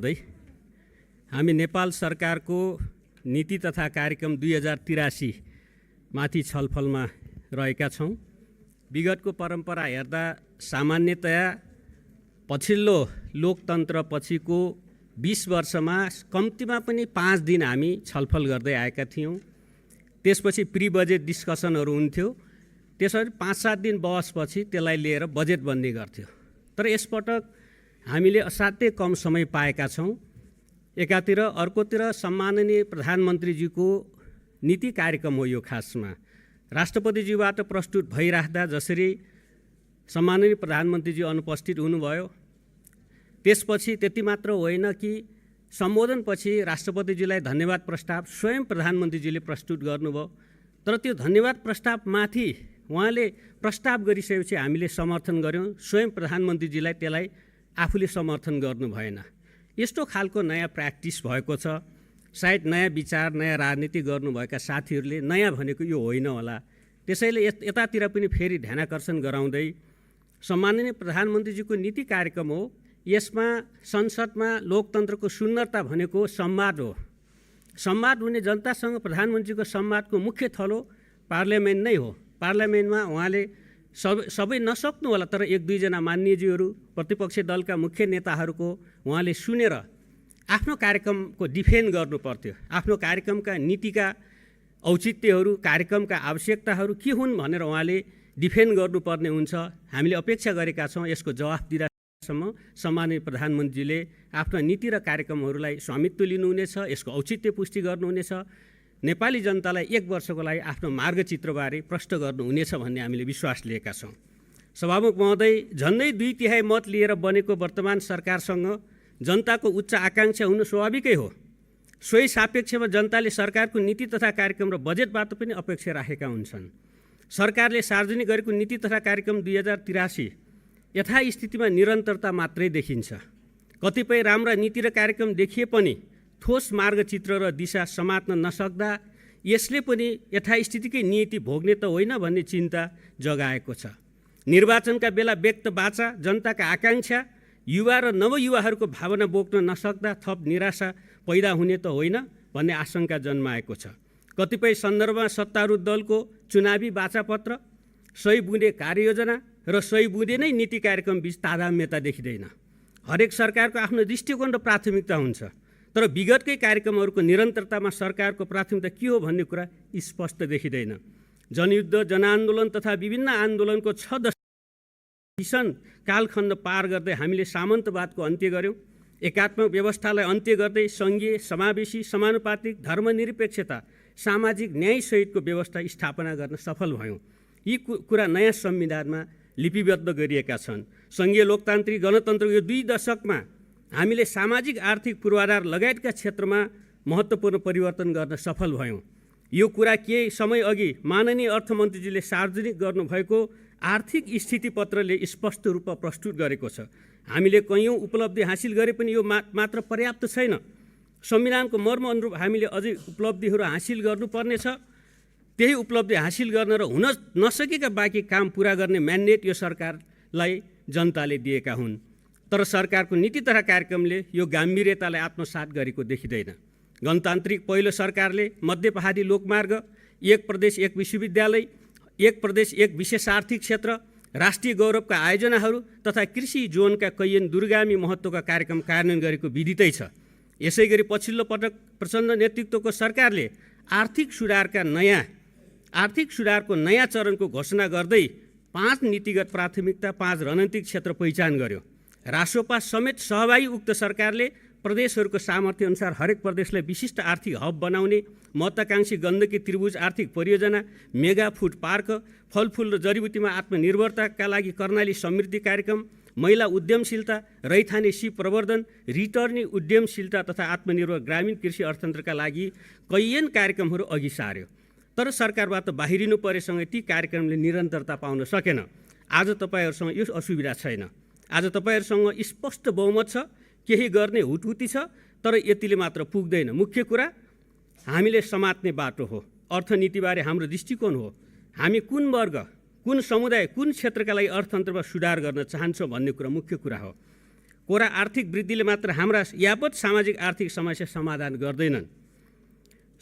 हामी नेपाल सरकारको नीति तथा कार्यक्रम 2083 माथि छलफलमा रहेका छौँ। विगतको परम्परा हेर्दा सामान्यतया पछिल्लो लोकतन्त्र पछिको 20 वर्षमा कम्तीमा पनि 5 दिन हामी छलफल गर्दै आएका थियौँ। त्यसपछि प्री बजेट डिस्कसनहरू हुन्थ्यो। त्यसरी 5-7 दिन बहसपछि त्यसलाई लिएर बजेट बन्ने गर्थ्यो। तर यसपटक हामीले असाध्यै कम समय पाएका छौँ। एकातिर अर्कोतिर सम्माननीय प्रधानमन्त्रीजीको नीति कार्यक्रम हो यो। खासमा राष्ट्रपतिज्यूबाट प्रस्तुत भइराख्दा जसरी सम्माननीय प्रधानमन्त्रीजी अनुपस्थित हुनुभयो, त्यसपछि त्यति मात्र होइन कि सम्बोधनपछि राष्ट्रपतिजीलाई धन्यवाद प्रस्ताव स्वयं प्रधानमन्त्रीजीले प्रस्तुत गर्नुभयो। तर त्यो धन्यवाद प्रस्तावमाथि उहाँले प्रस्ताव गरिसकेपछि हामीले समर्थन गर्यौँ। स्वयं प्रधानमन्त्रीजीलाई त्यसलाई आफूले समर्थन गर्नु भएन। यस्तो खालको नयाँ प्र्याक्टिस भएको छ। सायद नयाँ विचार नयाँ राजनीति गर्नुभएका साथीहरूले नयाँ भनेको यो होइन होला। त्यसैले यतातिर पनि फेरि ध्यानाकर्षण गराउँदै सम्माननीय प्रधानमन्त्रीजीको नीति कार्यक्रम हो। यसमा संसदमा लोकतन्त्रको सुन्दरता भनेको संवाद हो। संवाद हुने जनतासँग प्रधानमन्त्रीको संवादको मुख्य थलो पार्लियामेन्ट नै हो। पार्लियामेन्टमा उहाँले सबै नसक्नु होला, तर 1-2 जना माननीयजीहरू प्रतिपक्ष दलका मुख्य नेताहरूको उहाँले सुनेर आफ्नो कार्यक्रमको डिफेन्ड गर्नु पर्थ्यो। आफ्नो कार्यक्रमका नीतिका औचित्यहरू, कार्यक्रमका आवश्यकताहरू के हुन् भनेर उहाँले डिफेन्ड गर्नुपर्ने हुन्छ। हामीले अपेक्षा गरेका छौँ यसको जवाफ दिँदासम्म सम्माननीय प्रधानमन्त्रीले आफ्ना नीति र कार्यक्रमहरूलाई स्वामित्व लिनुहुनेछ, यसको औचित्य पुष्टि गर्नुहुनेछ, नेपाली जनतालाई 1 वर्षको लागि आफ्नो मार्गचित्रबारे प्रष्ट गर्नुहुनेछ भन्ने हामीले विश्वास लिएका छौँ। सभामुख महोदय, झन्डै 2/3 मत लिएर बनेको वर्तमान सरकारसँग जनताको उच्च आकाङ्क्षा हुनु स्वाभाविकै हो। सोही सापेक्षमा जनताले सरकारको नीति तथा कार्यक्रम र बजेटबाट पनि अपेक्षा राखेका हुन्छन्। सरकारले सार्वजनिक गरेको नीति तथा कार्यक्रम 2083 यथास्थितिमा निरन्तरता मात्रै देखिन्छ। कतिपय राम्रा नीति र कार्यक्रम देखिए पनि ठोस मार्गचित्र र दिशा समात्न नसक्दा यसले पनि यथास्थितिकै नीति भोग्ने त होइन भन्ने चिन्ता जगाएको छ। निर्वाचनका बेला व्यक्त बाचा, जनताका आकाङ्क्षा, युवा र नवयुवाहरूको भावना बोक्न नसक्दा थप निराशा पैदा हुने त होइन भन्ने आशंका जन्माएको छ। कतिपय सन्दर्भमा सत्तारूढ दलको चुनावी बाचापत्र, सही बुँदे कार्ययोजना र सही बुँदे नै नीति कार्यक्रम बीच तादात्म्यता देखिँदैन। हरेक सरकारको आफ्नो दृष्टिकोण र प्राथमिकता हुन्छ, तर विगतकै कार्यक्रमहरूको निरन्तरतामा सरकारको प्राथमिकता के हो भन्ने कुरा स्पष्ट देखिँदैन। जनयुद्ध, जनआन्दोलन तथा विभिन्न आन्दोलनको 6 दशक भीषण कालखण्ड पार गर्दै हामीले सामन्तवादको अन्त्य गर्यौँ। एकात्मक व्यवस्थालाई अन्त्य गर्दै सङ्घीय, समावेशी, समानुपातिक, धर्मनिरपेक्षता, सामाजिक न्यायसहितको व्यवस्था स्थापना गर्न सफल भयौँ। यी कुरा नयाँ संविधानमा लिपिबद्ध गरिएका छन्। सङ्घीय लोकतान्त्रिक गणतन्त्रको यो 2 दशकमा हामीले सामाजिक आर्थिक पूर्वाधार लगायतका क्षेत्रमा महत्त्वपूर्ण परिवर्तन गर्न सफल भयौँ। यो कुरा केही समय अघि माननीय अर्थमन्त्रीजीले सार्वजनिक गर्नुभएको आर्थिक स्थितिपत्रले स्पष्ट रूपमा प्रस्तुत गरेको छ। हामीले कैयौँ उपलब्धि हासिल गरे पनि यो मात्र पर्याप्त छैन। संविधानको मर्म अनुरूप हामीले अझै उपलब्धिहरू हासिल गर्नुपर्नेछ। त्यही उपलब्धि हासिल गर्न र हुन नसकेका बाँकी काम पुरा गर्ने म्यान्डेट यो सरकारलाई जनताले दिएका हुन्। तर सरकारको नीति तथा कार्यक्रमले यो गाम्भीर्यतालाई आत्मसात गरेको देखिँदैन। गणतान्त्रिक पहिलो सरकारले मध्य पहाडी लोकमार्ग, 1 प्रदेश 1 विश्वविद्यालय, 1 प्रदेश 1 विशेष आर्थिक क्षेत्र, राष्ट्रिय गौरवका आयोजनाहरू तथा कृषि जोनका कैयन दूरगामी महत्त्वका कार्यक्रम कार्यान्वयन गरेको विदितै छ। यसै गरी पछिल्लो पटक प्रचण्ड नेतृत्वको सरकारले आर्थिक सुधारको नयाँ चरणको घोषणा गर्दै 5 नीतिगत प्राथमिकता, 5 रणनीतिक क्षेत्र पहिचान गर्यो। रासोपा समेत सहभागी उक्त सरकारले प्रदेशहरूको सामर्थ्य अनुसार हरेक प्रदेशलाई विशिष्ट आर्थिक हब बनाउने, महत्त्वाकांक्षी गण्डकी त्रिभुज आर्थिक परियोजना, मेगा फुड पार्क, फलफुल र जडीबुटीमा आत्मनिर्भरताका लागि कर्णाली समृद्धि कार्यक्रम, महिला उद्यमशीलता, रैथाने सिप प्रवर्धन, रिटर्नी उद्यमशीलता तथा आत्मनिर्भर ग्रामीण कृषि अर्थतन्त्रका लागि कैयन कार्यक्रमहरू अघि सार्यो। तर सरकारबाट बाहिरिनु परेसँग ती कार्यक्रमले निरन्तरता पाउन सकेन। आज तपाईँहरूसँग यो असुविधा छैन। आज तपाईँहरूसँग स्पष्ट बहुमत छ, केही गर्ने हुटहुटी छ, तर यतिले मात्र पुग्दैन। मुख्य कुरा हामीले समात्ने बाटो हो। अर्थनीतिबारे हाम्रो दृष्टिकोण हो। हामी कुन वर्ग, कुन समुदाय, कुन क्षेत्रका लागि अर्थतन्त्रमा सुधार गर्न चाहन्छौँ भन्ने कुरा मुख्य कुरा हो। कोरा आर्थिक वृद्धिले मात्र हाम्रा यावत सामाजिक आर्थिक समस्या समाधान गर्दैनन्।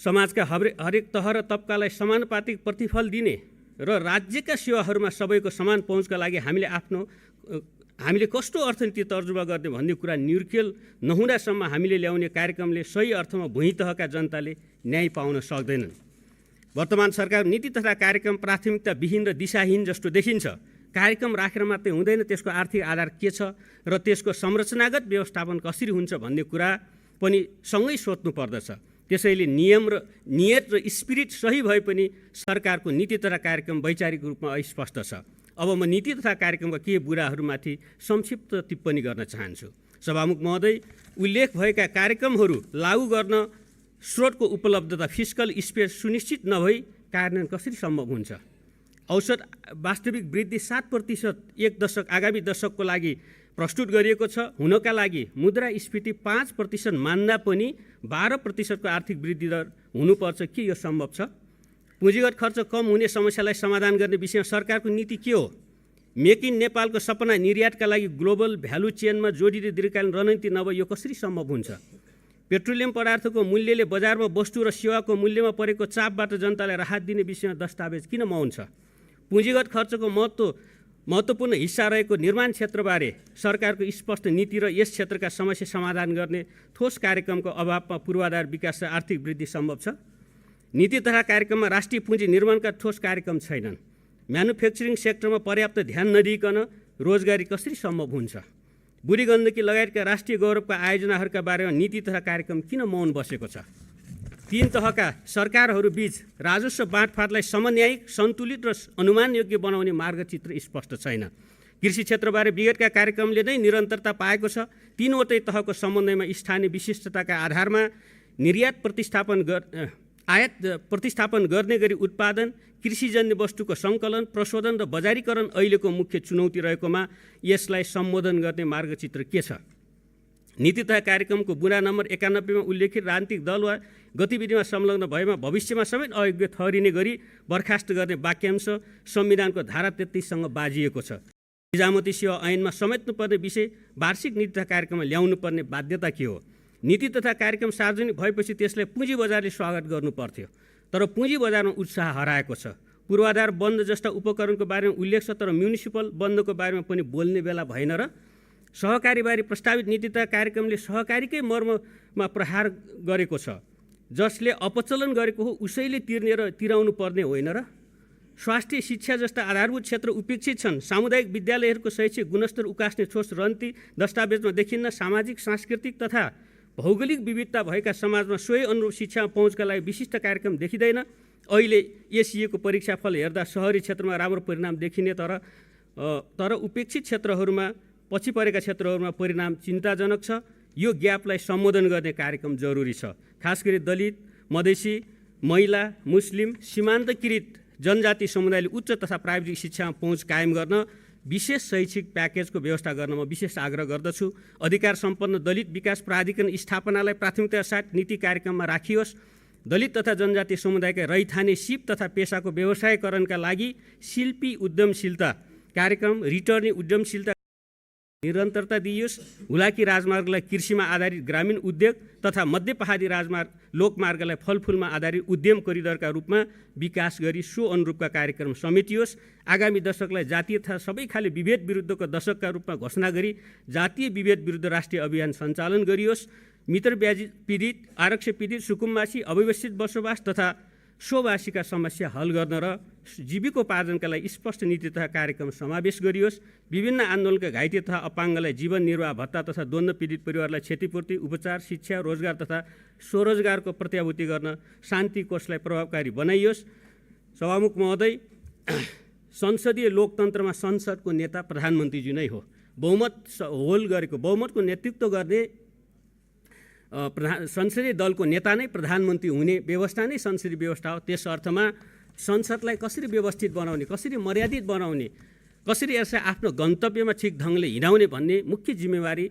समाजका हरेक तह र तबकालाई समानुपातिक प्रतिफल दिने र राज्यका सेवाहरूमा सबैको समान पहुँचका लागि हामीले कस्तो अर्थनीति तर्जुमा गर्ने भन्ने कुरा निर्खेल नहुँदासम्म हामीले ल्याउने कार्यक्रमले सही अर्थमा भुइँ तहका जनताले न्याय पाउन सक्दैनन्। वर्तमान सरकार नीति तथा कार्यक्रम प्राथमिकता विहीन र दिशाहीन जस्तो देखिन्छ। कार्यक्रम राखेर मात्रै हुँदैन, त्यसको आर्थिक आधार के छ र त्यसको संरचनागत व्यवस्थापन कसरी हुन्छ भन्ने कुरा पनि सँगै सोध्नु पर्दछ। त्यसैले नियम र नियत र स्पिरिट सही भए पनि सरकारको नीति तथा कार्यक्रम वैचारिक रूपमा अस्पष्ट छ। अब म नीति तथा कार्यक्रमका केही बुराहरूमाथि संक्षिप्त टिप्पणी गर्न चाहन्छु। सभामुख महोदय, उल्लेख भएका कार्यक्रमहरू लागू गर्न स्रोतको उपलब्धता फिस्कल स्पेस सुनिश्चित नभई कार्यान्वयन कसरी सम्भव हुन्छ? औसत वास्तविक वृद्धि 7% एक दशक आगामी दशकको लागि प्रस्तुत गरिएको छ। हुनका लागि मुद्रास्फीति 5% मान्दा पनि 12% को आर्थिक वृद्धि दर हुनुपर्छ। के यो सम्भव छ? पुँजीगत खर्च कम हुने समस्यालाई समाधान गर्ने विषयमा सरकारको नीति के हो? मेक इन नेपालको सपना निर्यातका लागि ग्लोबल भ्यालु चेनमा जोडिने दीर्घकालीन रणनीति नभए यो कसरी सम्भव हुन्छ? पेट्रोलियम पदार्थको मूल्यले बजारमा वस्तु र सेवाको मूल्यमा परेको चापबाट जनतालाई राहत दिने विषयमा दस्तावेज किन मौन छ? पुँजीगत खर्चको महत्त्वपूर्ण हिस्सा रहेको निर्माण क्षेत्रबारे सरकारको स्पष्ट नीति र यस क्षेत्रका समस्या समाधान गर्ने ठोस कार्यक्रमको अभावमा पूर्वाधार विकास र आर्थिक वृद्धि सम्भव छ। नीति तथा कार्यक्रममा राष्ट्रिय पुँजी निर्माणका ठोस कार्यक्रम छैनन्। म्यानुफ्याक्चरिङ सेक्टरमा पर्याप्त ध्यान नदिइकन रोजगारी कसरी सम्भव हुन्छ? बुढी गण्डकी लगायतका राष्ट्रिय गौरवका आयोजनाहरूका बारेमा नीति तथा कार्यक्रम किन मौन बसेको छ? 3 तहका सरकारहरू बीच राजस्व बाँडफाँडलाई समन्यायिक, सन्तुलित र अनुमानयोग्य बनाउने मार्गचित्र स्पष्ट छैन। कृषि क्षेत्रबारे विगतका कार्यक्रमले नै निरन्तरता पाएको छ। 3वटै तहको समन्वयमा स्थानीय विशिष्टताका आधारमा आयात प्रतिस्थापन गर्ने गरी उत्पादन, कृषिजन्य वस्तुको सङ्कलन, प्रशोधन र बजारीकरण अहिलेको मुख्य चुनौती रहेकोमा यसलाई सम्बोधन गर्ने मार्गचित्र के छ? नीति तथा कार्यक्रमको बुँदा नम्बर 91 मा उल्लेखित राजनीतिक दल वा गतिविधिमा संलग्न भएमा भविष्यमा समेत अयोग्य ठहरिने गरी बर्खास्त गर्ने वाक्यांश संविधानको धारा 33 सँग बाजिएको छ। निजामती सेवा ऐनमा समेट्नुपर्ने विषय वार्षिक नीति तथा कार्यक्रममा ल्याउनुपर्ने बाध्यता के हो? नीति तथा कार्यक्रम सार्वजनिक भएपछि त्यसलाई पुँजी बजारले स्वागत गर्नु पर्थ्यो, तर पुँजी बजारमा उत्साह हराएको छ। पूर्वाधार बन्द जस्ता उपकरणको बारेमा उल्लेख छ, तर म्युनिसिपल बन्दको बारेमा पनि बोल्ने बेला भएन र? सहकारीबारे प्रस्तावित नीति तथा कार्यक्रमले सहकारीकै मर्ममा प्रहार गरेको छ। जसले अपचलन गरेको हो उसैले तिर्ने र तिराउनु पर्ने होइन र? स्वास्थ्य, शिक्षा जस्ता आधारभूत क्षेत्र उपेक्षित छन्। सामुदायिक विद्यालयहरूको शैक्षिक गुणस्तर उकास्ने ठोस रणनीति दस्तावेजमा देखिन्न। सामाजिक, सांस्कृतिक तथा भौगोलिक विविधता भएका समाजमा सोही अनुरूप शिक्षामा पहुँचका लागि विशिष्ट कार्यक्रम देखिँदैन। अहिले एसइएको परीक्षाफल हेर्दा शहरी क्षेत्रमा राम्रो परिणाम देखिने, तर उपेक्षित क्षेत्रहरूमा, पछि परेका क्षेत्रहरूमा परिणाम चिन्ताजनक छ। यो ग्यापलाई सम्बोधन गर्ने कार्यक्रम जरुरी छ। खास गरी दलित, मधेसी, महिला, मुस्लिम, सीमान्तकृत जनजाति समुदायले उच्च तथा प्राविधिक शिक्षामा पहुँच कायम गर्न विशेष शैक्षिक प्याकेजको व्यवस्था गर्न म विशेष आग्रह गर्दछु। अधिकार सम्पन्न दलित विकास प्राधिकरण स्थापनालाई प्राथमिकता साथ नीति कार्यक्रममा राखियोस्। दलित तथा जनजाति समुदायका रैथाने सिप तथा पेसाको व्यवसायीकरणका लागि शिल्पी उद्यमशीलता कार्यक्रम, रिटर्नी उद्यमशीलता निरन्तरता दिइयोस्। हुलाकी राजमार्गलाई कृषिमा आधारित ग्रामीण उद्योग तथा मध्य पहाडी राजमार्ग लोकमार्गलाई फलफुलमा आधारित उद्यम कोरिडोरका रूपमा विकास गरी सो अनुरूपका कार्यक्रम समेटियोस्। आगामी दशकलाई जातीय तथा सबै खाले विभेद विरुद्धको दशकका रूपमा घोषणा गरी जातीय विभेद विरुद्ध राष्ट्रिय अभियान सञ्चालन गरियोस्। मित्रव्याजी पीडित, आरक्ष पीडित, सुकुम्बासी, अव्यवस्थित बसोबास तथा सोवासीका समस्या हल गर्न र जीविकोपार्जनका लागि स्पष्ट नीति तथा कार्यक्रम समावेश गरियोस्। विभिन्न आन्दोलनका घाइते तथा अपाङ्गलाई जीवन निर्वाह भत्ता तथा द्वन्द्व पीडित परिवारलाई क्षतिपूर्ति, उपचार, शिक्षा, रोजगार तथा स्वरोजगारको प्रत्याभूति गर्न शान्ति कोषलाई प्रभावकारी बनाइयोस्। सभामुख महोदय, संसदीय लोकतन्त्रमा संसदको नेता प्रधानमन्त्रीजी नै हो। बहुमतको नेतृत्व गर्ने संसदीय दलको नेता नै प्रधानमन्त्री हुने व्यवस्था नै संसदीय व्यवस्था हो। त्यस अर्थमा संसदलाई कसरी व्यवस्थित बनाउने, कसरी मर्यादित बनाउने, कसरी यसलाई आफ्नो गन्तव्यमा ठिक ढङ्गले हिँडाउने भन्ने मुख्य जिम्मेवारी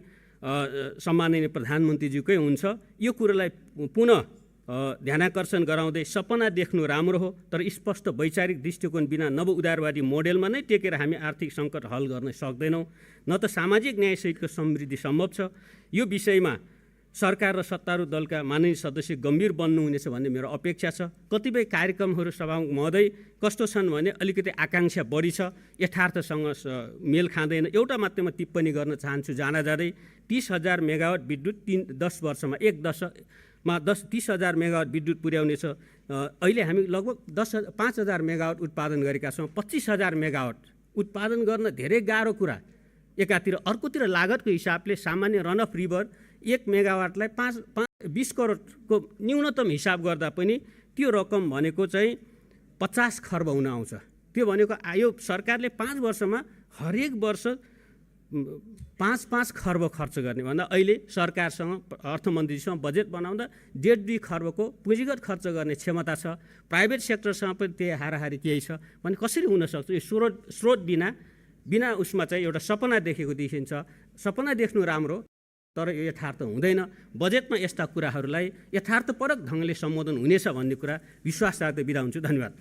सम्माननीय प्रधानमन्त्रीज्यूकै हुन्छ। यो कुरोलाई पुनः ध्यानाकर्षण गराउँदै सपना देख्नु राम्रो हो, तर स्पष्ट वैचारिक दृष्टिकोण बिना नव उदारवादी मोडेलमा नै टेकेर हामी आर्थिक सङ्कट हल गर्न सक्दैनौँ, न त सामाजिक न्यायसहितको समृद्धि सम्भव छ। यो विषयमा सरकार र सत्तारूढ दलका माननीय सदस्य गम्भीर बन्नुहुनेछ भन्ने मेरो अपेक्षा छ। कतिपय कार्यक्रमहरू सभामुख महोदय कस्तो छन् भने अलिकति आकाङ्क्षा बढी छ, यथार्थसँग मेल खाँदैन। एउटा मात्रै म टिप्पणी गर्न चाहन्छु जाँदा जाँदै 30,000 मेगावाट विद्युत 10 वर्षमा 1 दशकमा 30,000 मेगावाट विद्युत पुर्याउनेछ। अहिले हामी लगभग 5,000 मेगावाट उत्पादन गरेका छौँ। 25,000 मेगावाट उत्पादन गर्न धेरै गाह्रो कुरा एकातिर, अर्कोतिर लागतको हिसाबले सामान्य रन अफ रिभर 1 मेगावाटलाई 20 करोडको न्यूनतम हिसाब गर्दा पनि त्यो रकम भनेको चाहिँ 50 खर्ब हुन आउँछ। त्यो भनेको यो सरकारले 5 वर्षमा हरेक वर्ष 5-5 खर्ब खर्च गर्ने भन्दा अहिले सरकारसँग अर्थमन्त्रीसँग बजेट बनाउँदा 1.5-2 खर्बको पुँजीगत खर्च गर्ने क्षमता छ। प्राइभेट सेक्टरसँग पनि त्यही हाराहारी केही छ भने कसरी हुनसक्छ? यो स्रोत बिना उसमा चाहिँ एउटा सपना देखेको देखिन्छ। सपना देख्नु राम्रो, तर यो यथार्थ हुँदैन। बजेटमा यस्ता कुराहरूलाई यथार्थपरक ढङ्गले सम्बोधन हुनेछ भन्ने कुरा विश्वास राख्दै बिदा हुन्छु। धन्यवाद।